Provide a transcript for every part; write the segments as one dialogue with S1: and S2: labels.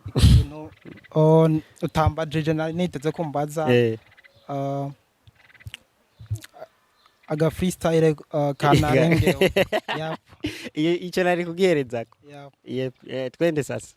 S1: Ikintu, oh, utambajije nari niteze ko mbaza, aga freestyle kanarengewe. Yep.
S2: Iyo icyo nari kugiherezako.
S1: Yep.
S2: Yep, twende sasa.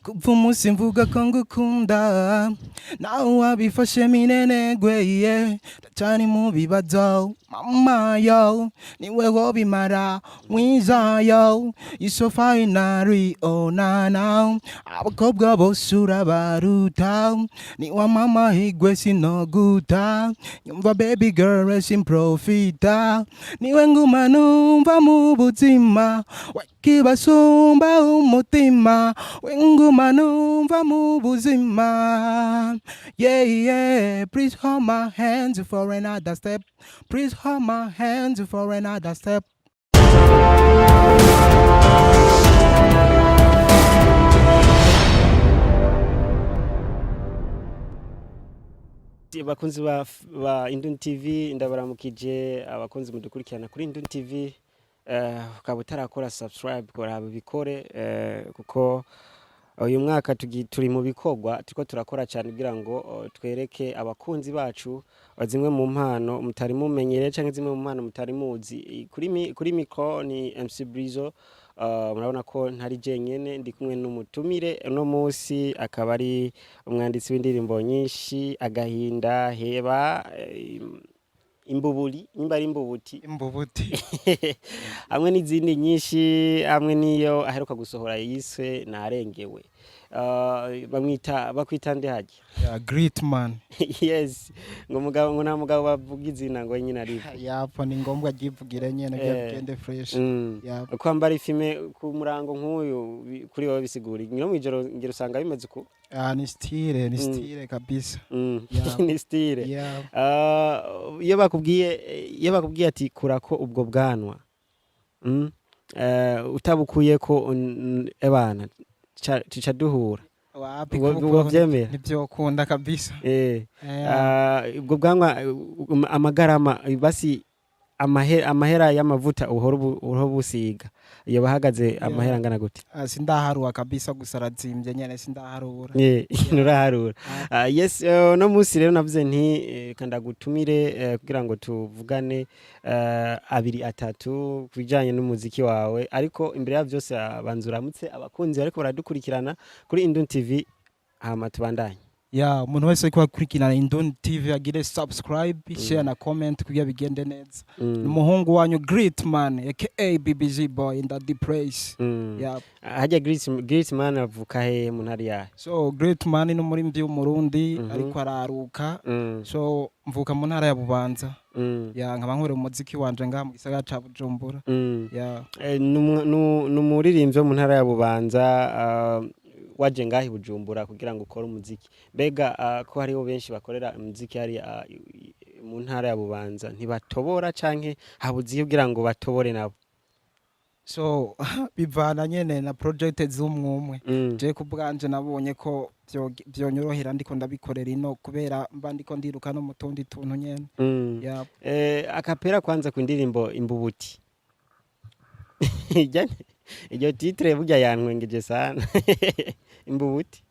S1: Kuva umunsi mvuga ko ngukunda, nawe wabifashe minenegwe, ye ndacyari mu bibazo. Mama yo, niwe wo bimara mwiza yo, you so finally, oh na na, abakobwa bose urabaruta, niwa mama higwe sinoguta. Nyumva baby girl, simprofita, niwe nguma numva mu buzima, wakibasumba umutima, wenguma numva mu buzima. Yeah, please hold my hands for another step, please hold my hands for another step.
S2: Bakunzi ba Indun TV, ndabaramukije. Abakunzi mudukurikirana kuri Indun TV, ukaba utarakora subscribe, kora bikore, kuko uyu mwaka turi mu bikorwa, turiko turakora cyane kugira ngo twereke abakunzi bacu zimwe mu mpano mutari mumenyereye canke zimwe mu mpano mutari muzi. Kuri micro ni MC Brizo. Murabona ko ntari jenyene, ndi kumwe n'umutumire uno munsi, akaba ari umwanditsi w'indirimbo nyinshi: Agahinda, Heba, Imbuburi, nimba ari Imbubuti.
S1: Imbubuti.
S2: Hamwe n'izindi nyinshi, hamwe n'iyo aheruka gusohora yiswe Narengewe. Bamwita, bakwita nde hajya?
S1: Yeah, great man.
S2: Yes, ngo mugabo, ngo nta mugabo bavuga izina ngo nyine ari
S1: Yapo, ni ngombwa ryivugire nyene kugira bigende fresh. Yap.
S2: Kwambara ifime ku murango nk'uyu kuri wowe bisigura no mwijoro ngira usanga bimeze uku?
S1: Ah, ni style, ni style kabisa. Yeah.
S2: Ni style.
S1: Yeah.
S2: Ah, iyo bakubwiye ati kurako ubwo bwanwa, utabukuye ko ebana tuca duhura.
S1: Wapi.
S2: Ubwo vyemera?
S1: Ntivyokunda kabisa.
S2: Ah, ubwo bwanwa, amagarama basi, amahera y'amavuta uhora ubusiga iyo bahagaze amahera angana gute?
S1: Ah, sindaharura kabisa, gusa arazimbye nyene, sindaharura.
S2: Nturaharura. Ah, yes, no munsi rero navuze nti reka ndagutumire kugira ngo tuvugane abiri atatu ku bijanye n'umuziki wawe. Ariko imbere ya vyose, banza uramutse abakunzi bariko baradukurikirana kuri Indun TV, hama tubandanye.
S1: Ya, umuntu wese ariko akurikirana Indon TV agire subscribe, share na comment kugira bigende neza. Umuhungu wanyu Great Man aka BBG Boy in the place. Yeah.
S2: Harya Great Man avuka hehe, mu ntara yahe?
S1: So Great Man ni umuririmbyi w'Umurundi, ariko araruka. So mvuka mu ntara ya Bubanza. Ya, nkaba nkorera umuziki wanje ngaha mu gisagara ca Bujumbura. Ya.
S2: Ni umuririmbyi wo mu ntara ya Bubanza, waje ngaha i Bujumbura kugira ngo ukore umuziki. Mbega ko hariho benshi bakorera umuziki hariya mu ntara ya Bubanza, ntibatobora canke habuze iyo kugira ngo batobore nabo?
S1: So bivana nyene na project z'umwumwe. Je ku bwanje nabonye ko vyonyorohera ndiko ndabikorera ino, kubera mba ndiko ndiruka no mu tundi tuntu nyene. Ya.
S2: Akapera kwanza ku ndirimbo Imbubuti. Iryo titre burya yantwengeje sana, Imbubuti.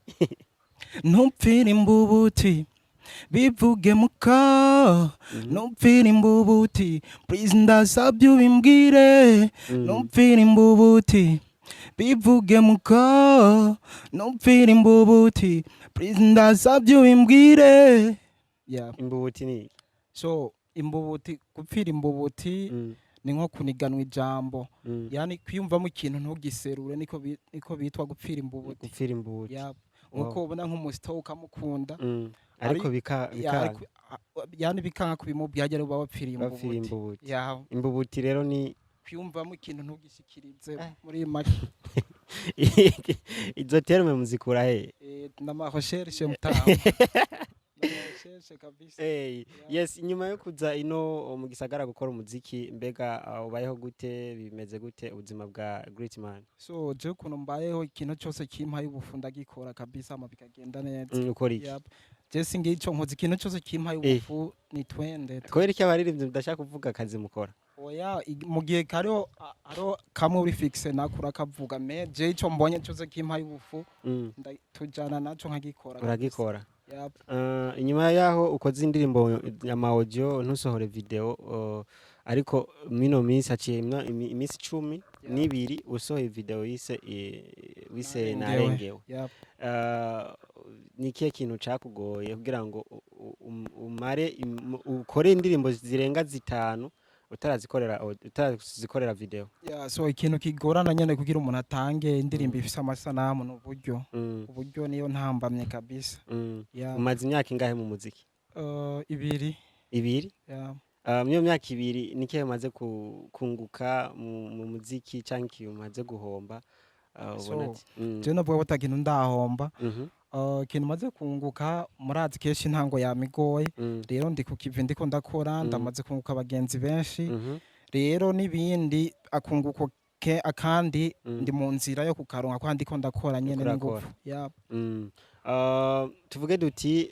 S1: Ntupfire imbubuti, bivuge muka, ntupfire imbubuti, please ndasabye ubimbwire. Ntupfire imbubuti, bivuge muka, ntupfire imbubuti, please ndasabye ubimbwire. Yeah.
S2: Imbubuti ni
S1: So imbubuti, gupfira imbubuti ni nko kuniganwa ijambo, yani kwiyumvamo ikintu ntugiserure, niko bitwa gupfira imbubuti.
S2: Gupfira imbubuti.
S1: Yeah. Nkuko ubona nk'umusito ukamukunda,
S2: Ariko bika
S1: ariko, yani bikanka kubimubwira, hajya uba wapfiriye
S2: bapfira
S1: imbubuti.
S2: Imbubuti.
S1: Ya.
S2: Imbubuti rero ni
S1: Kwiyumvamo ikintu ntugishikirize, muri make.
S2: Izo terme muzikura he?
S1: N'ama recherche mutaha, n'ama recherche kabisa.
S2: Hey, yes, inyuma yo kuza ino mu gisagara gukora umuziki, mbega ubayeho gute, bimeze gute ubuzima bwa Great Man?
S1: So je ukuntu mbayeho, ikintu cyose kimpaye ubufu ndagikora kabisa, ama bikagenda neza.
S2: Ukora iki?
S1: Yep. Je singico nkoze, ikintu cyose kimpaye ubufu ni twende tu.
S2: Kubera iki abaririmbyi mudashaka kuvuga akazi mukora?
S1: Oya, mu gihe kariho hariho kamwe uri fixe nako urakavuga, mais je ico mbonye cyose kimpaye ubufu, tujana naco nkagikora.
S2: Uragikora.
S1: Yep.
S2: Inyuma yaho ukoze indirimbo ama audio, ntusohore video, ariko mino minsi haciye iminsi cumi n'ibiri usohoye video yise wise
S1: Narengewe.
S2: Narengewe.
S1: Yep.
S2: Ni ikihe kintu cakugoye kugira ngo umare ukore indirimbo zirenga 5 utarazikorera video?
S1: Yeah, so ikintu kigorana nyene kugira umuntu atange indirimbo ifise amasanamu ni uburyo. Uburyo niyo ntambamye kabisa. Yeah.
S2: Umaze imyaka ingahe mu muziki?
S1: 2.
S2: 2?
S1: Yeah.
S2: Mwiyo myaka 2 ni ikihe umaze kunguka mu muziki canke ikintu umaze guhomba? Ubona
S1: So,
S2: ati
S1: je novuga ko ata kintu ndahomba. Ikintu maze kunguka, murazi kenshi intango yamigoye. Rero ndi ku kivi, ndiko ndakora, ndamaze kunguka abagenzi benshi. Rero n'ibindi akunguko ke akandi, ndi mu nzira yo kukaronka kwa ndiko ndakora nyene
S2: Uriko
S1: n'ingufu.
S2: urakora.
S1: Yeah.
S2: Tuvuge duti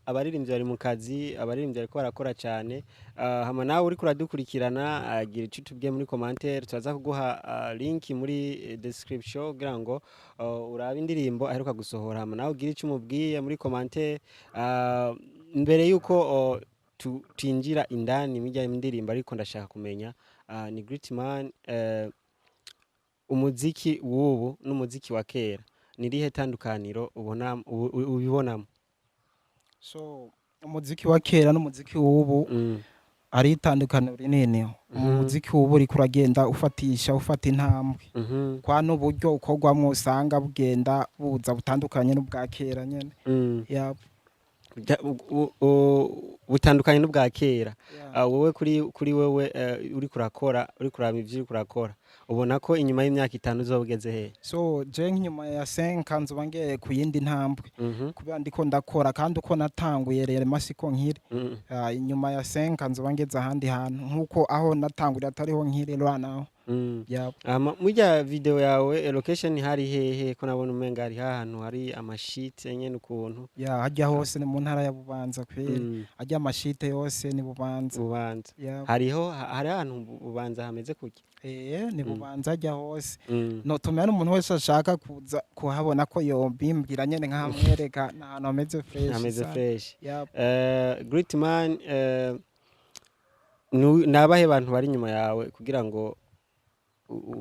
S2: abaririmbyi bari mu kazi, abaririmbyi bariko barakora cyane. Hama nawe uriko uradukurikirana, gira ico utubwiye muri commentaire. Turaza kuguha link muri description kugira ngo urabe indirimbo aheruka gusohora, hama nawe ugire ico umubwiye muri commentaire. Mbere yuko twinjira indani muri ndirimbo, ariko ndashaka kumenya, ni Greatman, umuziki w'ubu n'umuziki wa kera ni irihe tandukaniro ubona ubibonamo?
S1: So umuziki wa kera n'umuziki w'ubu ari itandukaniro rinini. Umuziki w'ubu uriko uragenda ufatisha, ufata intambwe, kwa n'uburyo ukorwamwo usanga bugenda buza butandukanye n'ubwa kera nyene. Yep.
S2: Butandukanye n'ubwa kera.
S1: Yeah.
S2: Wowe kuri wewe, uriko urakora, uriko uraba ivyo uriko urakora, ubona ko inyuma y'imyaka 5 uzoba ugeze hehe?
S1: So je nk'inyuma ya 5 nzoba ngeye ku yindi ntambwe, kubera ndiko ndakora kandi uko natanguye rero masiko nkiri. Inyuma ya 5 nzoba ngeze ahandi hantu, nkuko aho natanguriye atariho nkiri right now. Yep.
S2: Ama murya video yawe, location hari hehe, ko nabona umenga hari ahantu hari amashite nyene ukuntu?
S1: Ya, hajya hose ni mu ntara ya Bubanza kweri. Hajya amashite yose ni Bubanza.
S2: Bubanza.
S1: Yep.
S2: Hariho hari ahantu Bubanza hameze kurya?
S1: Eh, ni Bubanza hajya hose. Notumira n'umuntu wese ashaka kuza kuhabona ko yobimbwira nyene nkahamwereka, ni ahantu hameze fresh
S2: Hameze
S1: sana.
S2: fresh.
S1: Yep.
S2: Great man, nabahe bantu bari inyuma yawe kugira ngo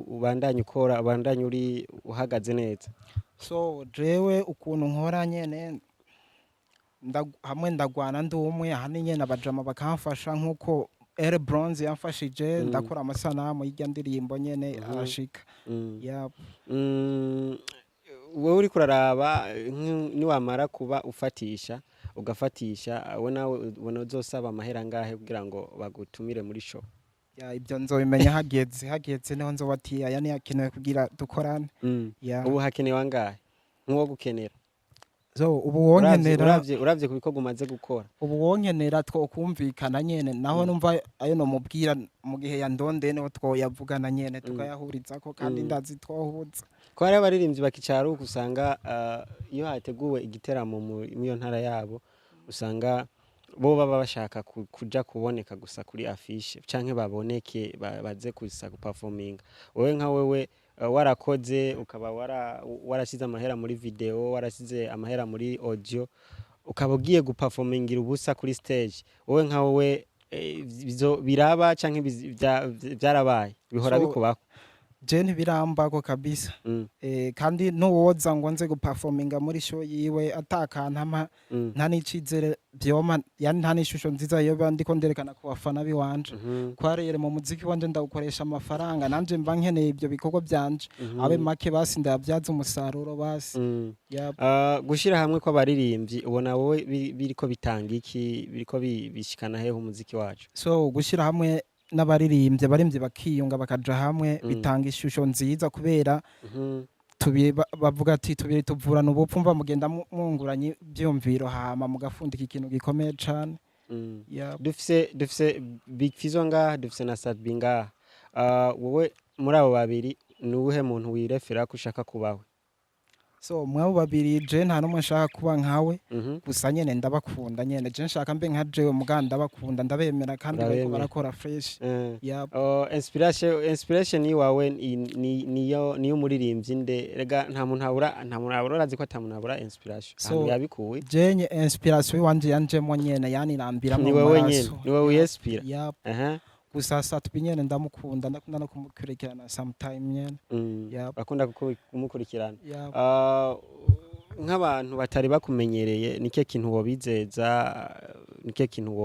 S2: ubandanye ukora, ubandanye uri uhagaze neza?
S1: So jewe ukuntu nkora nyene, hamwe ndagwana ndi umwe, ahandi nyene abajama bakamfasha nkuko Air Bronze yamfashije. Ndakora amasanamu y'irya ndirimbo nyene, arashika. Yep.
S2: Wowe uriko uraraba, niwamara kuba ufatisha ugafatisha, we nawe ubona uzosaba amahera angahe kugira ngo bagutumire muri show?
S1: Ya, ibyo nzobimenya hageze, hageze niho nzoba ati aya niyo akenewe kugira dukorane. Ya.
S2: Ubu hakenewe angahe nk'uwo gukenera?
S1: So ubu wonkenera
S2: Uravye ku bikorwa umaze gukora.
S1: Ubu wonkenera twokumvikana nyene, naho numva ayo nomubwira mu gihe yandondeye niho twoyavugana nyene, tukayahurizako kandi ndazi twohuza.
S2: Ko hariho abaririmbyi bakicaruka, usanga iyo hateguwe igiteramo muri iyo ntara yabo, usanga bo baba bashaka kuja kuboneka gusa kuri affiche canke baboneke baze gusa guperforminga. Wewe nka wewe, warakoze ukaba warashize amahera muri video, warashize amahera muri audio, ukaba ugiye guperformingira ubusa kuri stage, wowe nka wowe, biraba canke vyarabaye, bihora
S1: So,
S2: bikubako?
S1: Je ntibirambako kabisa. Kandi nuwoza ngo nze guperforminga muri show yiwe atakantama, nta n'icizere vyoma, yani nta n'ishusho nziza yoba ndiko nderekana ku bafana biwanje. Kwarere mu muziki wanje ndawukoresha amafaranga, nanje mba nkeneye ibyo bikorwa byanje abe make basi ndayabyaza umusaruro basi. Yep.
S2: Gushira hamwe kw'abaririmbyi, ubona wowe biriko bitanga iki, biriko bishikana hehe umuziki wacu?
S1: So gushyira hamwe n'abaririmbyi, abaririmbyi bakiyunga bakaja hamwe, bitanga ishusho nziza kubera bavuga ati tubiri tuvurana ubupfu, mva mugenda mwunguranye ivyumviro, hama mugafundika ikintu gikomeye cane. Yep.
S2: Dufise Big Fizzo ngaha, dufise na Sat-B ngaha. Wowe muri abo babiri ni uwuhe muntu wirefera ko ushaka kubawe?
S1: So mwabo babiri, je nta n'umwe nshaka kuba nkawe. Gusa nyene ndabakunda nyene. Je nshaka mbe nka jewe, muga ndabakunda, ndabemera kandi bariko
S2: Urabemera.
S1: barakora fresh. Yep.
S2: Oh, inspiration yiwawe niyo muririmbyi nde? Rega nta muntu abura, urazi ko ata muntu abura inspiration.
S1: So,
S2: ahantu yabikuye.
S1: Jenye inspiration wanje yanjemo nyene, yani irambiramo
S2: Ni
S1: mu
S2: wewe
S1: maraso.
S2: nyene, ni wewe wiyespira.
S1: Yep. Gusa Sat-B nyene ndamukunda, ndakunda no kumukurikirana sometime nyene. Yep.
S2: Bakunda kumukurikirana.
S1: Yep.
S2: Ah, nk'abantu batari bakumenyereye, nike kintu wobizeza, nike kintu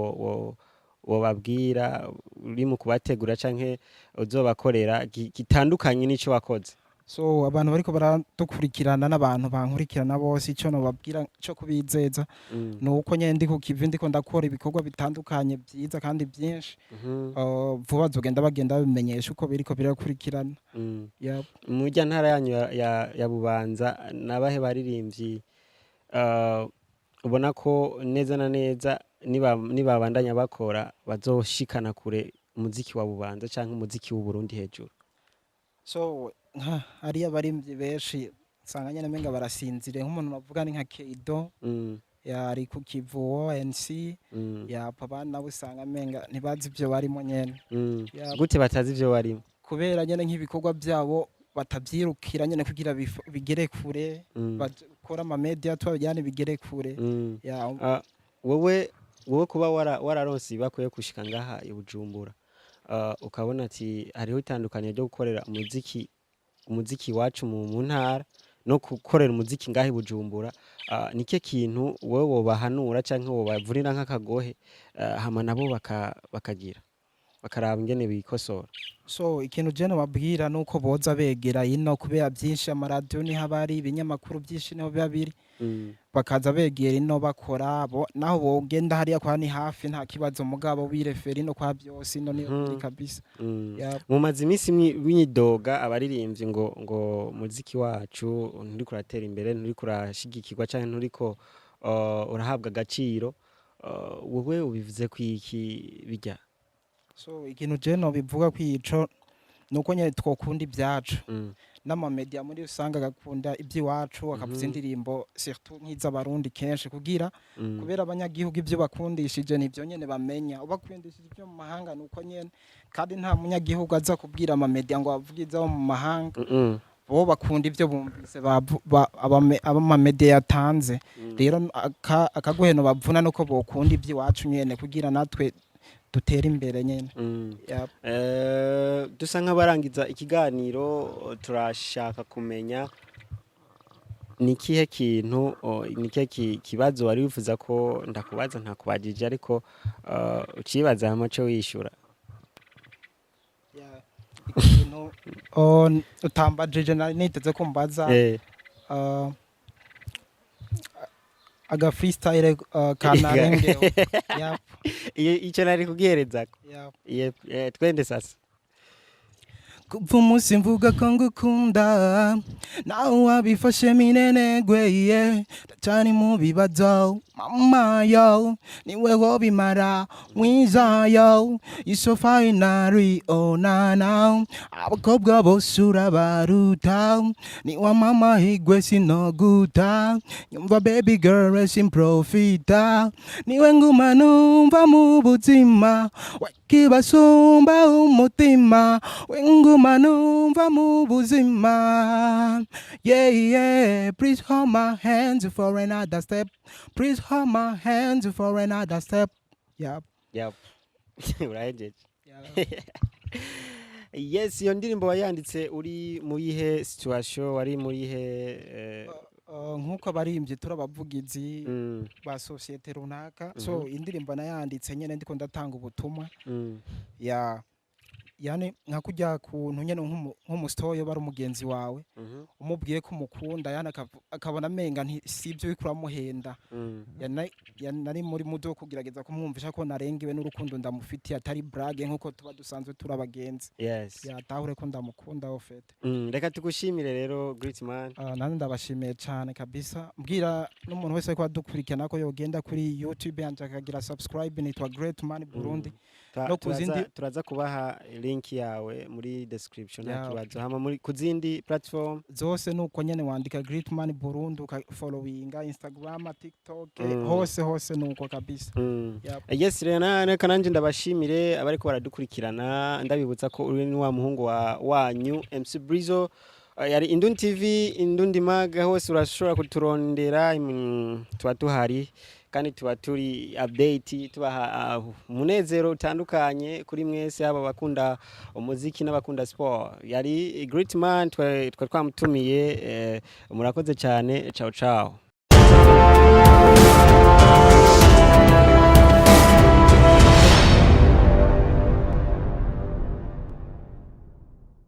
S2: wobabwira uri mu kubategura canke uzobakorera gitandukanye n'ico wakoze?
S1: So abantu bariko baradukurikirana n'abantu bankurikirana bose, ico nobabwira co kubizeza ni uko nyene ndi ku kivi, ndiko ndakora ibikorwa bitandukanye byiza kandi byinshi. Vuba zogenda bagenda babimenyesha uko biriko birakurikirana. Yep.
S2: Murya ntara yanyu ya Bubanza, nabahe baririmbyi ubona ko neza na neza nibabandanya bakora bazoshikana kure umuziki wa Bubanza canke umuziki w'u Burundi hejuru?
S1: So nka hariyo abarimvyi benshi usanga nyene menga barasinziriye. Nk'umuntu navuga ni nka Keido, yari ku Kivuo NC. Yapa abana nabo usanga menga ntibazi ivyo barimo nyene. Yap.
S2: Gute batazi ivyo barimo?
S1: Kubera nyene nk'ibikorwa byabo batavyirukira nyene kugira bigere kure, bakora ama media twabijyane bigere kure. Ya.
S2: Ah, wewe kuba wararonse ibakwiye gushika ngaha i Bujumbura, ukabona ati hariho itandukaniro ryo gukorera umuziki wacu mu ntara no gukorera umuziki ngaha i Bujumbura, nike kintu wewe wobahanura canke wobavunira nk'akagohe, hama nabo bakagira bakaraba ingene bikosora?
S1: So ikintu je nobabwira nuko boza begera ino, kubera byinshi amaradiyo niho aba ari, ibinyamakuru byinshi niho biba biri. Bakaza begera ino bakora bo, naho bogenda hariya kwa ni hafi, nta kibazo, mugabo wirefera ino kwa byose ino niyo biri kabisa. Yep.
S2: Mumaze iminsi mwidoga abaririmbyi ngo muziki wacu nturiko uratera imbere, nturiko urashigikirwa canke nturiko urahabwa agaciro. Wowe ubivuze kwiki bijya?
S1: So ikintu je nobivuga kwico nuko nyene twokunda ibyacu n'amamedia muri rusange agakunda iby'iwacu, akavuza indirimbo surtout nk'iz'Abarundi kenshi, kugira kubera abanyagihugu ibyo bakundishije nivyo nyene bamenya. Ubakundishije ibyo mu mahanga nuko nyene, kandi nta munyagihugu aza kubwira amamedia ngo avuge izabo mu mahanga. Bo bakunda ibyo bumvise abamamedia yatanze. Rero akaguheno bavuna nuko bokunda iby'iwacu nyene kugira natwe dutere imbere nyene. Yep.
S2: Dusa nk'abarangiza ikiganiro, turashaka kumenya ni ikihe kintu ni ikihe kibazo wari wifuza ko ndakubaza ntakubajije, ariko ucibaza hama uce wishura.
S1: Yeah. Ikintu utambajije nari niteze ko mbaza, aga freestyle kanarengeho. Yep.
S2: Iyo icyo nari kugiherezako.
S1: Yep.
S2: Twende sasa.
S1: Kuva umunsi mvuga ko ngukunda, nawe wabifashe minenegwe, ye ndacyari mu bibazo. Mama yo, niwe wobimara mwiza yo, iso finally, oh na na, abakobwa bose urabaruta, niwa mama higwe sinoguta. Nyumva baby girl, simprofita, niwe nguma numva mu buzima, wakibasumba umutima, we nguma numva mu buzima. Yeah, please hold my hands for another step, please hold my hands for another step. Yep.
S2: Yep. Urahejeje.
S1: Yeah.
S2: Yes, iyo ndirimbo wayanditse uri mu yihe situation, wari muri ihe
S1: Nk'uko abaririmbyi turi abavugizi ba sosiyete runaka, so indirimbo nayanditse nyene ndiko ndatanga ubutumwa ya yani nka kurya kuntu nyene nk'umusitoyo bari umugenzi wawe, umubwiye ko umukunda, yani akabona amenga nti sibyo uriko uramuhenda. Nari muri mudo kugerageza kumwumvisha ko narengewe n'urukundo ndamufitiye, atari blague, nk'uko tuba dusanzwe turi abagenzi. Yatahure ko ndamukunda au fait.
S2: Reka tugushimire rero, great man.
S1: Uh, nanje ndabashimiye cyane kabisa. Mbwira n'umuntu wese ariko adukurikirana ko yogenda kuri YouTube yanje akagira subscribe, nitwa Great Man Burundi. No ku zindi
S2: Turaza kubaha link yawe muri description, nta kibazo. Hama muri ku zindi platform?
S1: Zose nuko nyene, wandika Greatman Burundi ukafollowinga Instagram, TikTok, hose hose nuko kabisa. Yep.
S2: Yes, rero reka nanje ndabashimire abariko baradukurikirana. Ndabibutsa ko uri ni wa muhungu wanyu MC Brizo. Yari Indundi TV, Indundi Mag, hose urashobora kuturondera. Tuba tuhari kandi tuba turi update, tubaha umunezero utandukanye kuri mwese, aba bakunda umuziki n'abakunda sport. Yari Great Man twa twamutumiye. Murakoze cyane, ciao ciao.